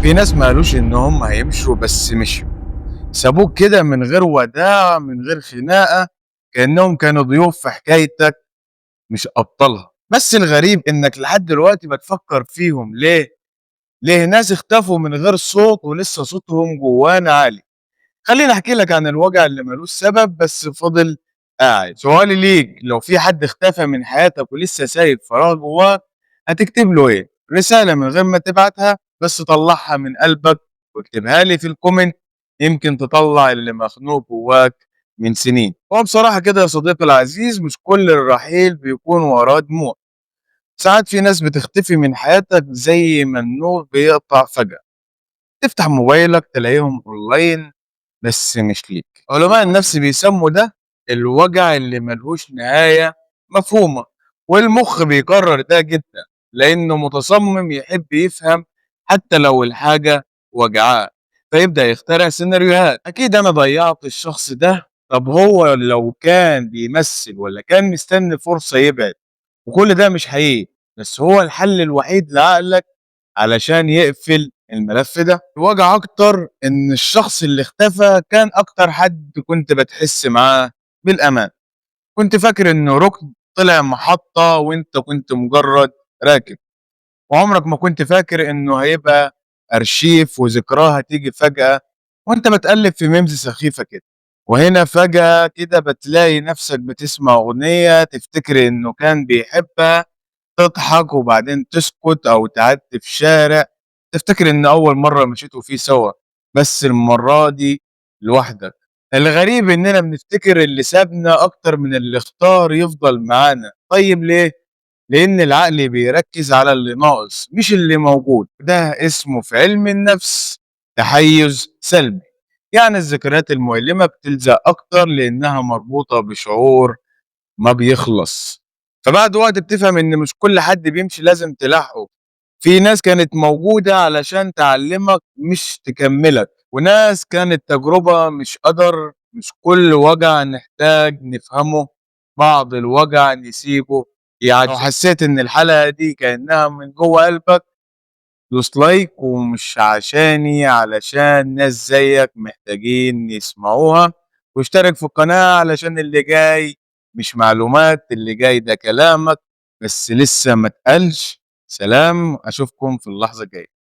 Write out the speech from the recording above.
في ناس ما قالوش إن هم هيمشوا، بس مشيوا، سابوك كده من غير وداع، من غير خناقة، كأنهم كانوا ضيوف في حكايتك مش أبطالها. بس الغريب إنك لحد دلوقتي بتفكر فيهم. ليه؟ ليه ناس اختفوا من غير صوت ولسه صوتهم جوانا عالي؟ خليني أحكي لك عن الوجع اللي ملوش سبب بس فضل قاعد. سؤالي ليك، لو في حد اختفى من حياتك ولسه سايب فراغ جواك، هتكتب له إيه؟ رسالة من غير ما تبعتها، بس طلعها من قلبك واكتبها لي في ال comment، يمكن تطلع اللي مخنوق جواك من سنين. هو بصراحة كده يا صديقي العزيز، مش كل الرحيل بيكون وراه دموع. ساعات في ناس بتختفي من حياتك زي ما النور بيقطع فجأة، تفتح موبايلك تلاقيهم اونلاين بس مش ليك. علماء النفس بيسموا ده الوجع اللي ملهوش نهاية مفهومة، والمخ بيكرر ده جدا لأنه متصمم يحب يفهم حتى لو الحاجة وجعاه، فيبدأ يخترع سيناريوهات. أكيد أنا ضيعت الشخص ده، طب هو لو كان بيمثل ولا كان مستني فرصة يبعد. وكل ده مش حقيقي، بس هو الحل الوحيد لعقلك علشان يقفل الملف ده. الوجع أكتر إن الشخص اللي اختفى كان أكتر حد كنت بتحس معاه بالأمان، كنت فاكر إنه ركن طلع محطة وإنت كنت مجرد راكب، وعمرك ما كنت فاكر إنه هيبقى أرشيف وذكراه هتيجي فجأة وإنت بتقلب في memes سخيفة كده. وهنا فجأة كده بتلاقي نفسك بتسمع أغنية تفتكر إنه كان بيحبها، تضحك وبعدين تسكت، أو تعدي في شارع تفتكر إن أول مرة مشيتوا فيه سوا، بس المرة دي لوحدك. الغريب إننا بنفتكر اللي سابنا أكتر من اللي اختار يفضل معانا. طيب ليه؟ لأن العقل بيركز على اللي ناقص مش اللي موجود. ده اسمه في علم النفس تحيز سلبي، يعني الذكريات المؤلمة بتلزق أكتر لأنها مربوطة بشعور ما بيخلص. فبعد وقت بتفهم إن مش كل حد بيمشي لازم تلاحقه. في ناس كانت موجودة علشان تعلمك مش تكملك، وناس كانت تجربة مش قدر. مش كل وجع نحتاج نفهمه، بعض الوجع نسيبه يعدي. لو حسيت إن الحلقة دي كأنها من جوه قلبك، دوس like، ومش عشاني، علشان ناس زيك محتاجين يسمعوها. واشترك في القناة علشان اللي جاي مش معلومات، اللي جاي ده كلامك بس لسه ما اتقالش. سلام، أشوفكم في اللحظة الجاية.